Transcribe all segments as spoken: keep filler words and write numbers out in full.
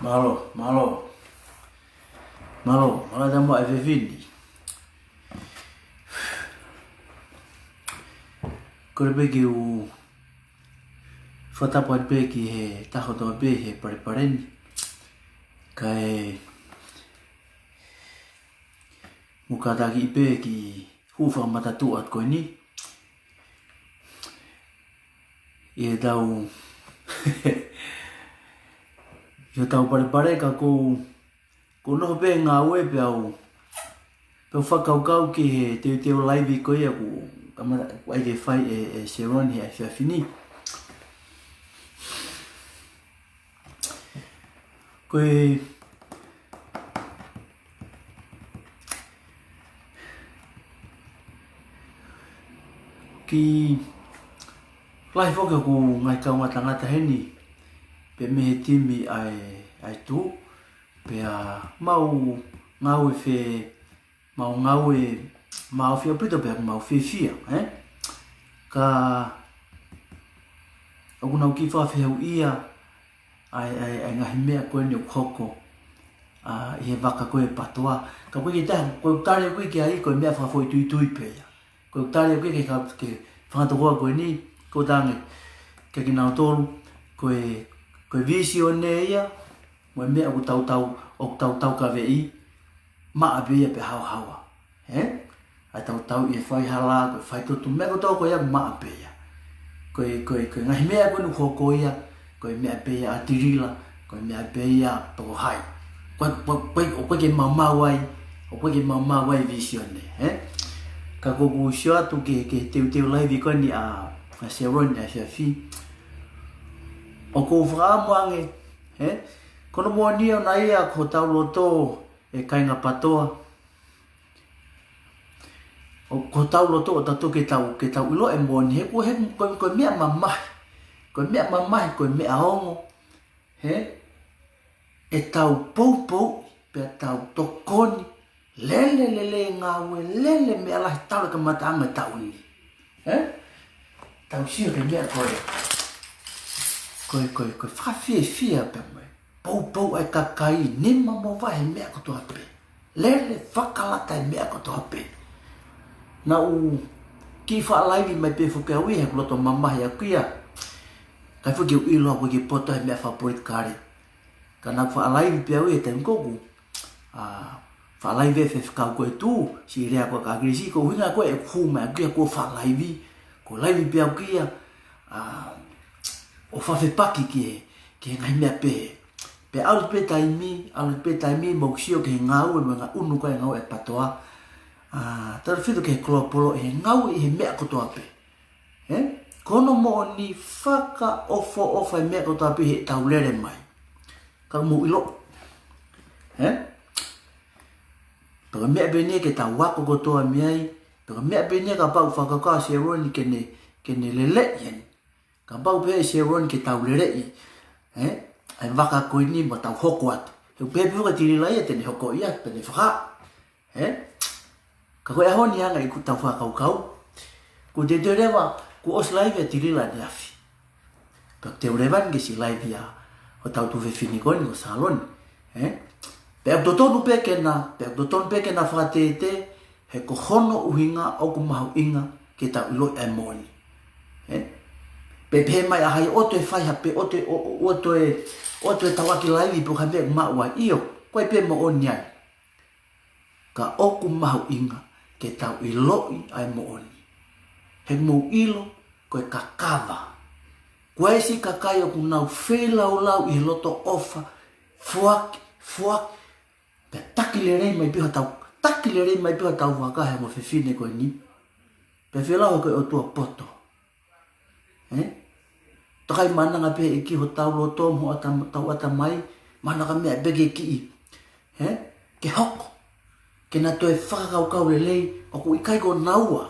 Mālō, mālō. Mālō, mālō tamu ʻa e fefine. Kole pē ke u fakatapu atu pē ki he taha kotoa pē he palepale ni. Kae mou kātaki pē ke u fakamatatuʻa atu ko eni. ʻI heʻetau, ʻi heʻetau palepale ka ʻoku ou, ʻoku ou nofo pē ngāue pea u, pea u fakakaukau ki he teuteu laivi ko ia ʻoku kamata, ʻoku ʻai ke fai ʻe, ʻe Sharon he efiafi ni. Ko e kiʻi lahi foki ʻoku ngaahi kaungā tangata heni, pea mei he timi ʻa e, ʻa e Tuʻi, pea mau ngāue fe, mau ngāue maʻofi ʻaupito pea mau fiefia, ē? Ka ʻoku nau kiʻi fakafehuʻia ʻa e, ʻa e, ʻa e ngaahi meʻa ko eni ʻoku hoko, ʻa, ʻi he vaka ko ē PATOA. Ka ʻoku ʻikai ke taha, ʻoku ou tali ʻoku ʻikai ke ʻi ai, ko e meʻa fakafoʻituitui pē ia. ʻOku ou tali ʻoku ʻikai ke ka, ke fanga tokoua ko eni, ʻoku ou talaange kia kinautolu, ko e, ko e vīsone ia, mo e meʻa ʻoku tau tau, ʻoku tau taukaveʻi, maʻa pē ia pea haohaoa. Ē? ʻA e tau tau ʻi he faihala, ko e faitoʻo, meʻa kotoa ko ia maʻa pē ia. Ko e, ko e, ko e ngaahi meʻa ko eni ʻoku hoko ia, ko e meʻa pē ia ʻa Tilila, ko e meʻa pē ia ʻa Tokohai. Ko e, ko e, ko e, ʻoku ʻikai ke maumau ai, ʻoku ʻikai ke maumau ai vīsone, ē? Ka ʻoku ou sio atu ki he, ki he teuteu laivi ko eni ʻa, ʻa Sharon ʻa e efiafi. ʻOku ou fakaʻamu ange, ē? Ko hono moʻoni ʻoku ʻi ai hotau loto ʻe kāinga PATOA. ʻOku hotau loto ʻo tautolu ke tau, ke tau ʻilo e moʻoni he ko e, he ko e, ko e meʻa mamahi. Ko e meʻa mamahi, ko e meʻa ongo. He ʻetau poupou, pea tau tokoni, lele, lele ngāue, lele meʻa lahi talu e kamataʻanga e taʻu ni. Ē? Tau sio ki he meʻa ko e, ko e, ko e, ko e fakafiefia pea mo e poupou ʻa e kakai, nima mo vahe meʻa kotoa pē. Lele fakalata e meʻa kotoa pē. Naʻá ku kiʻi faʻa laivi mai pē foki au ia he ʻoku loto mamahi ʻaʻaku ia. Kae foki ʻoku ou ʻilo ʻoku ʻikai ke poto he meʻa fakapolitikale. Ka naʻá ku faʻa laivi pē au ia he taimi ko ē ʻoku, ʻa, faʻa laivi e faifekau ko e Tuʻi, siʻi lea ko ē ʻa Kilisi, ko e ʻuhinga ko ē ʻeku hū mai ʻaʻaku ia ʻoku ou faʻa laivi, ʻoku ou laivi pē ʻaʻaku ia, ʻa, ʻo fakafepaki ki he, ki he ngaahi meʻa pehē. Pea ʻalu pē taimi, ʻalu pē taimi, mou sio ki he ngāue mo e ngaʻunu ko ē ngāue ʻa e PATOA. ʻA, tautefito ki he kolopolo, ʻi he ngāue ʻi he meʻa kotoa pē. Ē? Ko hono moʻoni fakaʻofoʻofa e meʻa kotoa pē heʻetau lele mai. Ka mou ʻilo. Ē? Pea ko e meʻa pē eni ia ke tau ako kotoa mei ai. Pea ko e meʻa pē eni ia kapau ʻoku fakakaukau ʻa Sharon ke ne, ke ne leleʻi heni. Kapau pē ʻe Sharon ke tau leleʻi, ē? ʻA e vaka ko eni mo tau hoko atu. He ʻoku pehē pē foki ʻa Tilila ia te ne hoko ia, te ne fakahā. Ē? Ka ko e ʻaho ni ʻa e ngaahi ʻeku tau fakakaukau. Kuo teuteu leva, kuo ʻosi laivi ʻa Tilila ʻaneafi. Pea ʻoku teu leva eni ke siʻi laivi ʻa hotau tuofefine ko eni ko Sharon. Ē? Pea ʻoku totonu pē ke na, pea ʻoku totonu pē ke na fakatētē, he ko hono ʻuhinga ʻoku mahuʻinga ke tau ʻiloʻi ʻa e moʻoni. Ē? Pea pehē mai ʻa hai ʻoua toe fai ha pē, ʻoua toe, ʻo, ʻo, ʻoua toe, ʻoua toe tauʻaki laivi pe ko e hā e meʻa ʻoku maʻu ai, ʻio, ko e pē moʻoni ai. Ka ʻoku mahuʻinga ke tau ʻiloʻi ʻa e moʻoni. He mou ʻilo, ko e kakava. Ko e siʻi kakai ʻoku nau feilaulau ʻi he loto ʻofa, foaki, foaki, pea taki lelei mai pē hotau, taki lelei mai pē hotau vaka he ongo fefine ko eni. Pea fēlau ko e ʻOtua poto. Ē? Toki ʻai mānanga pē ʻEiki hotau loto mo hotau ʻatamai, mānanga meʻa pē ke kiʻi. Ē? Ke hoko. Ke na toe fakakaukau lelei, ʻoku ʻikai ko naua.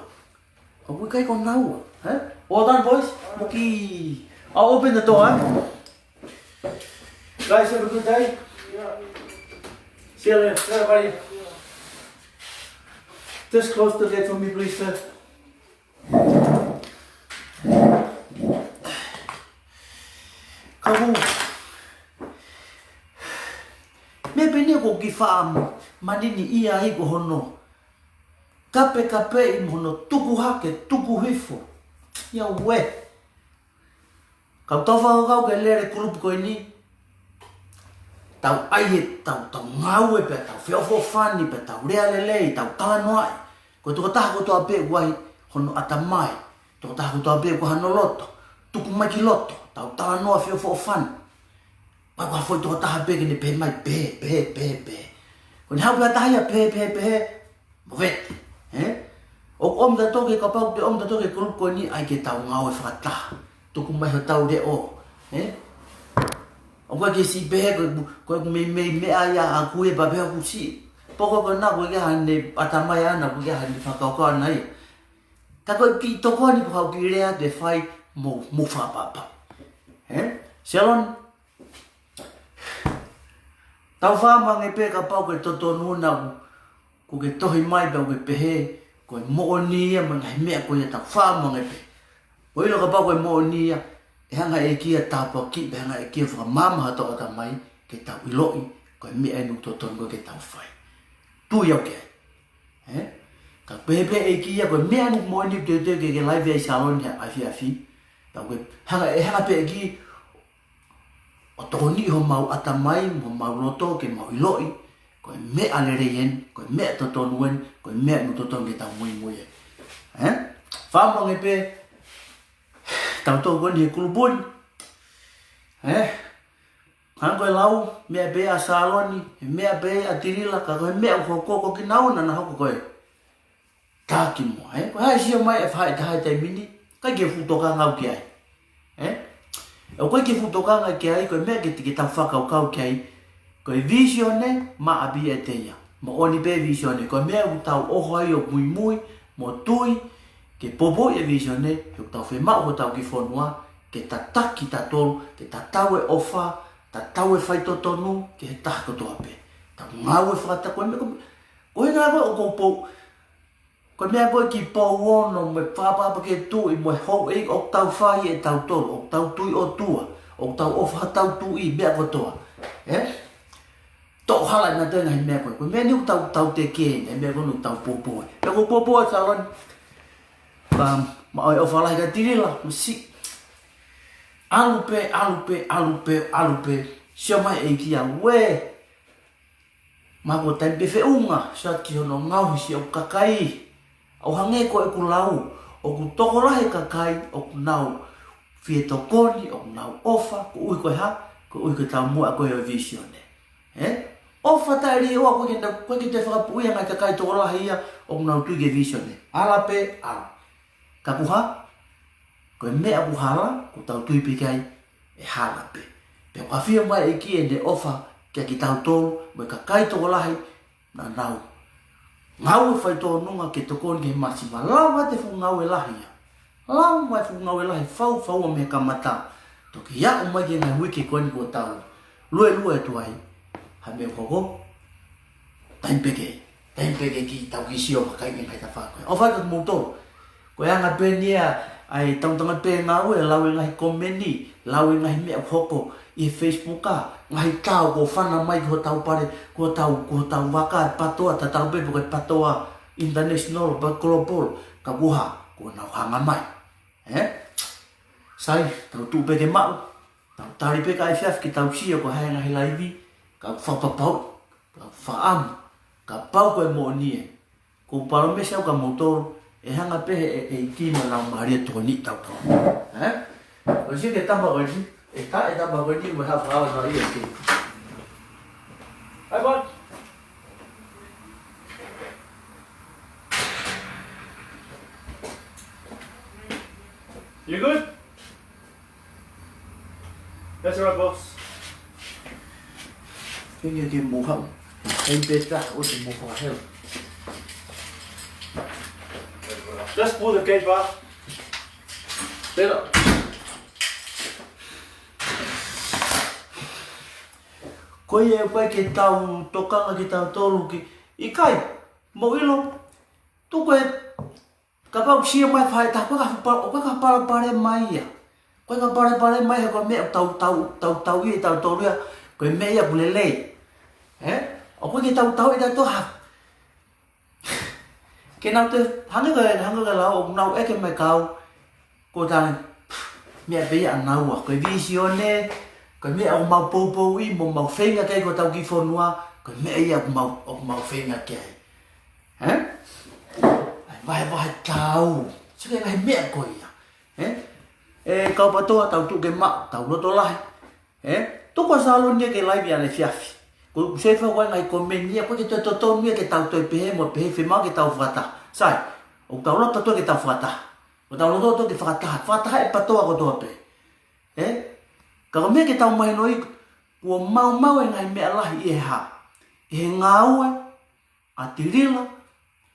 ʻOku ʻikai ko naua. Ē? Well done, boys. Muki. I'll open the door, ē? Guys, have a good day. See you later. Later, buddy. Just close the gate for me, please, sir. Ka ko e meʻa pē eni ʻoku ou kiʻi faʻa manini ia ai ko hono kapekapeʻi mo hono tuku hake, tuku hifo. ʻIa ue. Ka tau fakakaukau ki he lele kulupu ko eni, tau ʻai ʻetau, tau ngāue pea tau feʻofoʻofani pea tau lea lelei, tau talanoaʻi. Ko e tokotaha kotoa pē ʻoku ʻi ai hono ʻatamai, tokotaha kotoa pē ʻoku ʻi ai hano loto, tuku mai ki loto, tau talanoa feʻofoʻofani. Pea ko ha foʻi tokotaha pē ke ne pehē mai, pehē, pehē, pehē, pehē. Ko ʻene haʻu pē ha taha ia pehē, pehē, pehē, movete. Ē? ʻOku ʻomi tautolu ki he, kapau te ʻomi tautolu ki he kulupu ko eni, ʻai ke tau ngāue fakataha. Tuku mai hotau leʻo. Ē? ʻOku ʻikai ke siʻi pehē, ko e, ko e meimei meʻa ia ʻaʻaku ia pea pehē ʻoku siʻi. Poko ko ena ʻoku ʻikai haʻane ʻatamai ʻaʻana, ʻoku ʻikai haʻane fakakaukau ʻaʻana ia. Ka ko e kiʻi tokoni ko haʻaku kiʻi lea te fai mo, mo fakaʻapaʻapa. Ē? Shalom. Tau fakamoʻoni pē kapau ko e totonu naʻa ku, kuo ke tohi mai pea kuo ke pehē, ko e moʻoni ia mo e ngaahi meʻa ko ia, tau fakamoʻoni pē. ʻO ʻilo kapau ko e moʻoni ia, ʻe hanga ʻe he ʻEiki ia ʻo tāpuakiʻi, pea hanga ʻe he ʻEiki ia ʻo fakamaama hotau ʻatamai, ke tau ʻiloʻi, ko e meʻa eni ʻoku totonu ko ē ke tau fai. Tui au ki ai. Ē? Ka pehē pē ʻe he ʻEiki ia ko e meʻa eni ʻoku moʻoni ʻoku teuteu ke ke laivi ai ʻi Saloni he efiafi. Pea ko e hanga, ʻe hanga pē ʻe he ʻEiki ʻo tokoniʻi homau ʻatamai, homau loto ke mau ʻiloʻi, ko e meʻa lelei eni, ko e meʻa totonu eni, ko e meʻa eni ʻoku totonu ke tau muimui ai. Ē? Fakamoʻoni pē, tautolu ko eni he kulupu ni. Ē? Hangē ko e lau, meʻa pē ʻa Saloni, he meʻa pē ʻa Tilila, ka ko e meʻa ʻoku hoko ko kinaua naʻa na hoko ko e taki mo, ē? Ko e hā e sio mai ʻe fai ʻe taha he taimi ni, ʻikai ke fuʻu tokanga au ki ai. Ē? ʻOku ʻikai ke fuʻu tokanga ki ai, ko e meʻa ke, ke tau fakakaukau ki ai. Ko e vīsone, maʻa pē ʻiate ia. Moʻoni pē vīsone, ko e meʻa ʻoku tau ʻoho ai ʻo muimui, mo tui, ke poupouʻi e vīsone, he ʻoku tau fiemaʻu hotau kiʻi fonua, ke tataki tautolu, ke tatau e ʻofa, tatau e faitotonu, ki he taha kotoa pē. Tau ngāue fakataha ko e meʻa ko, ko e ngāue ʻoku ou pou, ko e meʻa ko e kiʻi pou ono mo e fakaʻapaʻapa ki he tuʻi mo e houʻeiki ʻoku tau fai ʻe tautolu, ʻoku tau tui ʻOtua, ʻoku tau ʻofa hotau tuʻi, meʻa kotoa. Ē? Toʻo hala ʻe nautolu e ngaahi meʻa ko ē. Ko e meʻa eni ʻoku tau, tau teke, e meʻa ko eni ʻoku tau poupou ai. Pea ʻoku ou poupou ʻa Saloni. Pea maʻu e ʻofa lahi kia Tilila, masiʻi. ʻAlu pē, ʻalu pē, ʻalu pē, ʻalu pē. Sio mai e ʻEiki ia, ue. Mahalo ko e taimi pē feʻunga, sio atu ki hono ngaohi siʻoku kakai. ʻO hangē ko ʻeku lau, ʻoku tokolahi e kakai, ʻoku nau fie tokoni, ʻoku nau ʻofa, koeʻuhi ko e hā, koeʻuhi ko e taumuʻa ko ē ʻo e vīsone. Ē? ʻOfa taʻeliʻoa, ʻoku ʻikai ke nau, ʻoku ʻikai ke toe fakapuʻia e ngaahi kakai tokolahi ia, ʻoku nau tui ki he vīsone. ʻAla pē, ʻalu. Ka ko e hā, ko e meʻa ʻoku hala, ʻoku tau tui pē ki ai, ʻe hala pē. Pea ʻoku ʻafio mai e ʻEiki ʻene ʻofa kia kitautolu, mo e kakai tokolahi, naʻa nau ngāue faitōnunga ke tokoni ki he māsima. Lau atu e fuʻu ngāue lahi ia. Lau mai e fuʻu ngāue lahi, fau, fau mei he kamata. Toki aʻu mai ki he ngaahi uike ko eni kuo tau luelue atu ai. Hā e meʻa ʻoku hoko? Taimi pē ke, taimi pē ke kiʻi tau kiʻi sio vakai e ngaahi tafaʻaki ko ē. ʻOfa atu kiate kimoutolu. Ko e anga pē eni ia ʻa e tangutu ange pē ngāue, lau e ngaahi komeni, lau e ngaahi meʻa ʻoku hoko ʻi he Facebook ā, ngaahi tau kuo fana mai ki hotau pale, ki hotau, ki hotau vaka, PTOA, tatau pē pe ko e PTOA International, pe ko e Global, ka ko e hā, kuo nau hanga mai. Ē? Sai, tau tuʻu pē ke maʻu, tau tali pē ka efiafi ke tau sio ko e hā e ngaahi laivi, ka fakapapauʻi, ka fakaʻamu, kapau ko e moʻoni ē. ʻOku ou palōmesi au kia moutolu, ʻe hanga pē ʻe he ʻEiki mo e Laumālie ʻo tokoniʻi tautolu. Ē? ʻOsi ke tama ko eni, ʻe tā e tama ko eni mo e hā fakaava no ia ke. Hai, bud. You good? That's all right, boss. Henge ke mou haʻu. Hei peta o te mou haʻu. Just pull the gate bar. Pera. Ko ia ʻoku ʻikai ke tau tokanga kitautolu ki, ʻikai, mou ʻilo, tuku e, kapau ʻoku sio mai fai ta, ko e ka fupala, ko e ka palopalema ia. Ko e ka palopalema ia, ko e meʻa ʻoku tau, tau, tau, tau ia, tau tolu ia, ko e meʻa ia ʻoku lelei. Ē? ʻOku ʻikai ke tau tau ia, tau ha. Ke nau te, hangē ko e, hangē ko e lau, ʻoku nau ʻeke mai kau, ko e tali, meʻa pē ia ʻanaua, ko e vīsone, ko e meʻa ʻoku mau poupouʻi, mo mau feinga ki ai ko ʻetau kiʻi fonua, ko e meʻa ia ʻoku mau, ʻoku mau feinga ki ai. Ē? ʻAi, vahevahe tau, sio ki he ngaahi meʻa ko ia. Ē? ʻE kau PTOA tau tuʻu ke maʻu, tau loto lahi. Ē? Tuku ʻa Saloni ia ke laivi ʻaneefiafi. Ko ʻeku sio fau ko e ngaahi komeni ia, ʻoku ʻikai ke toe totonu ia ke tau toe pehē mo pehē fiemaʻu ke tau fakataha. Sai, ʻoku tau loto toe ke tau fakataha. ʻOku tau loto toe ke fakataha. Fakataha e PTOA kotoa pē. Ē? Ka ko e meʻa ke tau mahinoʻi, kuo maumau e ngaahi meʻa lahi ʻi he hā. ʻI he ngāue, ʻa Tilila,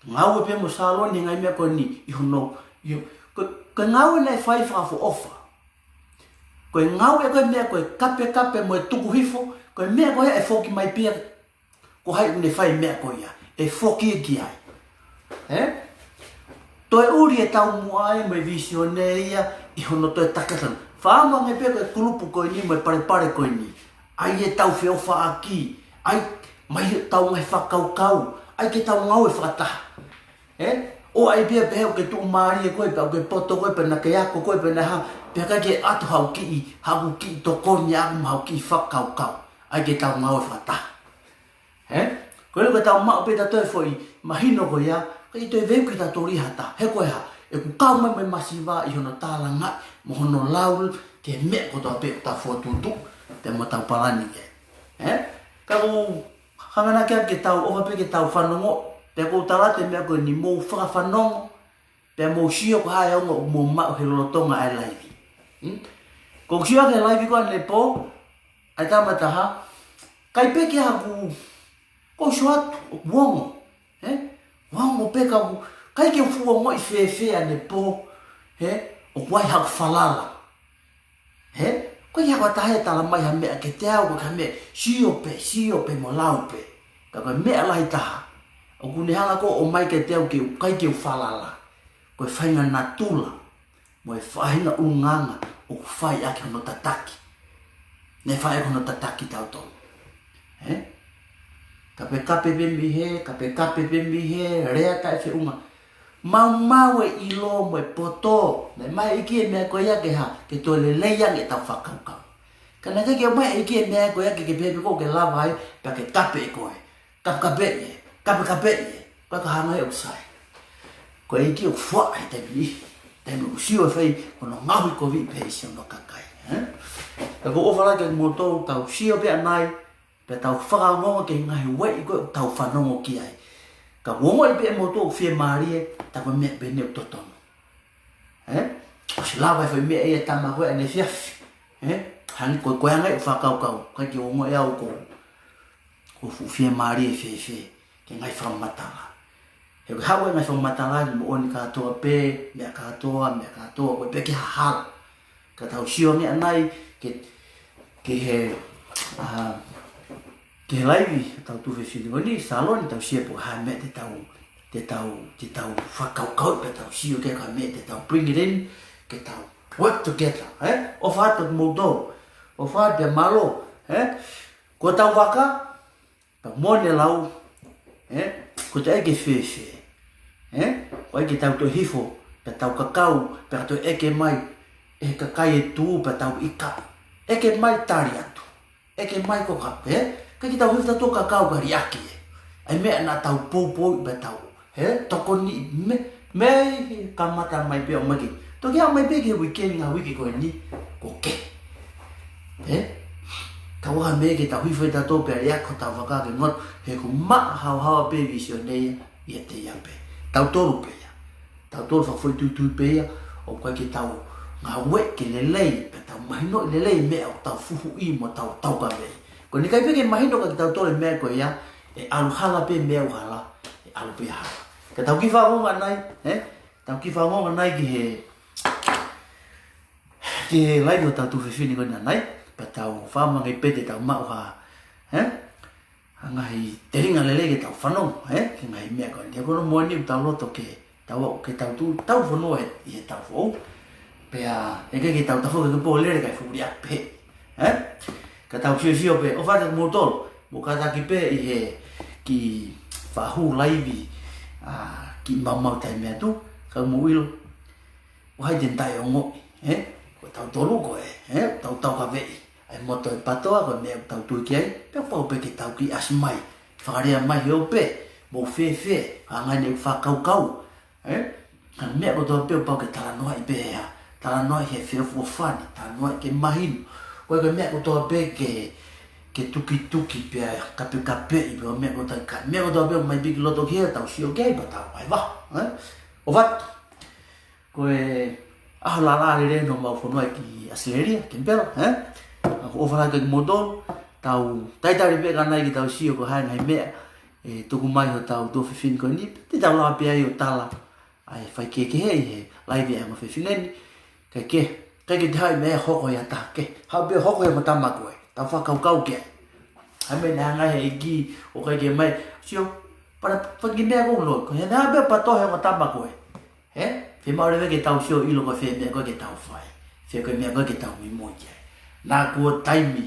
ngāue pē mo Saloni he ngaahi meʻa ko eni, ʻi hono, ʻi ho-, ko, ko e ngāue naʻe fai fakaʻofoʻofa. Ko e ngāue ko e meʻa ko e kapekape mo e tuku hifo, ko e meʻa ko ia ʻe foki mai pē ia, ko hai ʻoku ne fai meʻa ko ia, ʻe foki ia ki ai. Ē? Toe ʻuli e taumuʻa ia mo e vīsone ia ʻi hono toe takatanu. Fakaʻamu ange pē ko e kulupu ko eni mo e palepale ko eni. ʻAi ʻetau feʻofaʻaki, ʻai mai ʻetau ngaahi fakakaukau, ʻai ke tau ngāue fakataha. Ē? ʻOua ʻe pehē pē ʻoku ke tuʻumālie koe, pea ʻoku ke poto koe, pea naʻa ke ako koe, pea naʻa hā, pea ʻikai ke ʻatu haʻaku kiʻi, haʻaku kiʻi tokoni ʻaʻaku mo haʻaku kiʻi fakakaukau. ʻAi ke tau ngāue fakataha. Ē? Ko e loko tau maʻu pē tautolu e foʻi mahino ko ia, ʻikai toe veuki tautolu ʻi ha taha. He ko e hā, ʻoku kau mai mo e masiva ʻi hono tālangaʻi, mo hono lau, ki he meʻa kotoa pē ʻoku tau fokotuʻutuʻu, pea mo tau palani ke. Ē? Ka ʻoku ou hanga naʻa ke, ke tau ʻofa pē ke tau fanongo, pea ʻoku ou tala atu e meʻa ko eni mou fakafanongo, pea mou sio ko e hā e ongo ʻoku mou maʻu he lolotonga e laivi. Hmm? Ko e sio ki he laivi ko ē ʻanepō, ʻa e tama ʻe taha, ʻikai pē ke haʻaku, ko e sio atu, ʻoku ongo, ē? Ongo pē ka ʻoku, ʻikai ke fuʻu ongoʻi fēfē ʻanepō, ē? ʻOku ʻi ai haʻaku falala. Ē? Ko ia ko e taha ʻe tala mai ha meʻa kiate au, ko e meʻa, sio pē, sio pē mo lau pē. Ka ko e meʻa lahi taha, ʻoku ne hanga ko ē ʻo ʻomai kiate au ke u, ʻikai ke u falala. Ko e faʻahinga natula, mo e faʻahinga ʻulungaanga ʻoku fai ʻaki hono tataki. Ne fai ʻaki hono tataki tautolu. Ē? Kapekape pē mei hē, kapekape pē mei hē, lea taʻefeʻunga. Maumau e ʻilo mo e poto. Naʻe ʻomai ʻe he ʻEiki e meʻa ko ia ke hā, ke toe lelei ange ʻetau fakakaukau. Ka naʻe ʻikai ke ʻomai ʻe he ʻEiki e meʻa ko ia ke, ke pehē pē ko ē ke lava ai, pea ke kape ʻe koe. Kapekapeʻi ē, kapekapeʻi ē, ka ka hanga ʻe ʻoku sai. Ko e ʻEiki ʻoku fuaʻa he taimi ni, taimi ʻoku sio e fai, ko hono ngaohi kovi pē ʻe siʻono kakai, ē? Ka ʻoku ou ʻofa lahi kiate kimoutolu, tau sio pē ʻanai, pea tau fakaongoongo ki he ngaahi ueʻi ko ē ʻoku tau fanongo ki ai. Ka ʻoku ou ongoʻi pē ʻe moutolu ʻoku fiemālie, tā ko e meʻa pē eni ʻoku totonu. Ē? ʻOsi lava e foʻi meʻa ia ʻa e tama ko ē ʻaneefiafi. Ē? Hangē ko e, ko e anga ia ʻeku fakakaukau, ʻikai ke ongoʻi au ko, ko e fuʻu fiemālie fēfē, ki he ngaahi fakamatala. He ko e haʻu e ngaahi fakamatala, moʻoni kātoa pē, meʻa kātoa, meʻa kātoa, ko e pē ke hahala. Ka tau sio ange ʻanai, ke, ke he, ā, ke he laivi, tau tuʻu fefine ko eni, Saloni, tau sio pe ko e hā e meʻa te tau, te tau, te tau fakakaukau, pe tau sio ki he hā e meʻa te tau bring it in, ke tau work together, ē? ʻOfa atu kiate kimoutolu, ʻofa atu pea mālō, ē? Ko ʻetau vaka, pea mo ʻene lau, ē? Ko e toe ʻeke fēfē, ē? ʻOku ʻai ke tau toe hifo, pea tau kakau, pea toe ʻeke mai, ʻe he kakai e tuʻu, pea tau ʻika. ʻEke mai tali atu. ʻEke mai ko ka pē, ʻikai ke tau hifo tautolu ʻo kakau ka liʻaki ē. ʻAi meʻa naʻa tau poupou pē tau. Ē, tokoni mei, mei he kamata mai pē ʻo mai ki. Toki aʻu mai pē ki he weekend ngaahi uike ko eni, ko ke. Ē? Ka ʻoua meʻa ke tau hifo ʻe tautolu pea liʻaki hotau vaka ke ngoto, he ʻoku maʻa haohaoa pē vīsone ia, ʻiate ia pē. Tautolu pē ia. Tautolu fakafoʻituitui pē ia, ʻoku ʻikai ke tau ngāue ke lelei, pea tau mahinoʻi lelei meʻa ʻoku tau fuhuʻi mo tau taukaveʻi. Ko e ʻikai pē ke mahino kia kitautolu e meʻa ko ia, ʻe ʻalu hala pē meʻa ʻoku hala, ʻe ʻalu pē hala. Ka tau kiʻi fakaongo ʻanai, ē? Tau kiʻi fakaongo ʻanai ki he, ki he laivi ʻo hotau tuofefine ko ena ʻanai, pea tau fakamange pē te tau maʻu ha, ē? Ha ngaahi telinga lelei ke tau fanongo, ē? Ki he ngaahi meʻa ko eni. Ko hono moʻoni ʻoku tau loto ke tau aʻu ke tau tuʻu, tau fonua ʻi he taʻu foʻou. Pea ʻe ʻikai ke tau tafoki ki he pō lele kae fuliʻaki pē, ē? Ka tau fiefia pē, ʻofa atu kimoutolu, mou kātaki pē ʻi he kiʻi fakahū laivi, ʻa, kiʻi maumau taimi atu, ka mou ʻilo, ʻoku ʻikai te ne taʻeongoʻi, ē? Ko tautolu ko ē, ē? Tau taukaveʻi ʻa e moto ʻo e PATOA, ko e meʻa ʻoku tau tui ki ai, pea pau pē ke tau kiʻi ʻasi mai, fakalea mai he ope, mou fēfē, ʻa e ngaahi fakakaukau, ē? Ka meʻa kotoa pē ʻoku pau ke talanoaʻi pē ʻe ha, talanoaʻi he feʻofoʻofani, talanoaʻi ke mahino, ko e meʻa kotoa pē ke, ke tukituki pea kapekapeʻi pē ʻa e meʻa kotoa ka, meʻa kotoa pē ʻoku mai piki loto ki he tau sio ki ai pea tau ʻai vā, ē? ʻOfa atu. Ko e ʻaho lālā lelei ʻo homau fonua ki ʻAositelēlia, Kenipela, ē? ʻOku ou ʻofa lahi atu kimoutolu, tau talitali pē ʻanai ke tau sio ko e hā e ngaahi meʻa ʻe tuku mai ʻe hotau tuofefine ko eni, te tau lava pē ai ʻo tala ʻa e faikehekehe ʻi he laivi ʻa e ongo fefine ni, kae kehe, ʻikai ke toe ʻi ai ha meʻa ʻe hoko ʻi ha taha kehe, haʻu pē ʻo hoko ʻi he ongo tama ko ē, tau fakakaukau ki ai. ʻA e meʻa naʻe hanga ʻe he ʻEiki ʻo ʻikai ke mai, sio, pea fanga kiʻi meʻa ʻoku ou ʻilo, ko e hā e meʻa pē ʻoku pau ʻe he ongo tama ko ē. Ē? Fiemaʻu leva ke tau sio ʻilo ko e fē meʻa ko ē ke tau fai. Fē ko e meʻa ko ē ke tau muimui ki ai. Naʻa kuo taimi.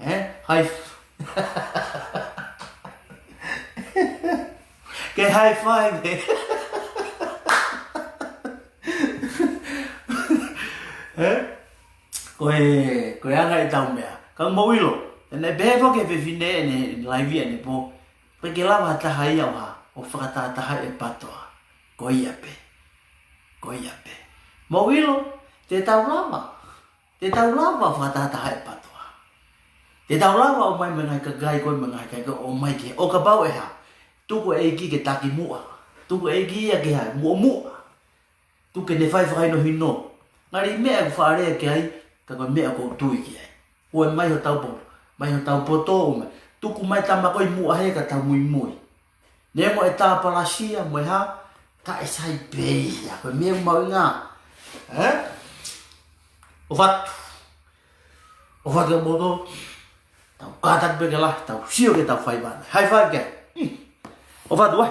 Ē? High f-, ke high five, ē? Ē? Ko e, ko e anga ʻetau meʻa. Ka mou ʻilo. Naʻe pehē foki ʻe he fefine ʻi he laivi ʻanepō, ʻoku ʻikai ke lava ha taha ia ʻo hā, ʻo fakatahatahaʻi e PATOA. Ko ia pē. Ko ia pē. Mou ʻilo, te tau lava. Te tau lava ʻo fakatahatahaʻi e PATOA. Te tau lava ʻo ʻomai mo e ngaahi kakai ko ē mo e ngaahi kakai ko ē ʻo ʻomai ki he, ʻo kapau ʻe hā, tuku e ʻEiki ke takimuʻa. Tuku e ʻEiki ia ke hā, muʻomuʻa. Tuku ke ne fai fakahinohino. Ngali meʻa ʻoku fakalea ki ai, ka ko e meʻa ʻoku ou tui ki ai. ʻOmai hotau poto, mai hotau poto, ʻomai. Tuku mai tama ko ē ʻi muʻa he ka tau muimui. Neongo e tāpalasia mo e hā, taʻe sai pē ia, ko e meʻa mahuʻinga. Ē? ʻOfa atu. ʻOfa atu kimoutolu. Tau kātaki pē ke lahi, tau sio ke tau fai vana. High five ke. Hmm. ʻOfa atu, ē.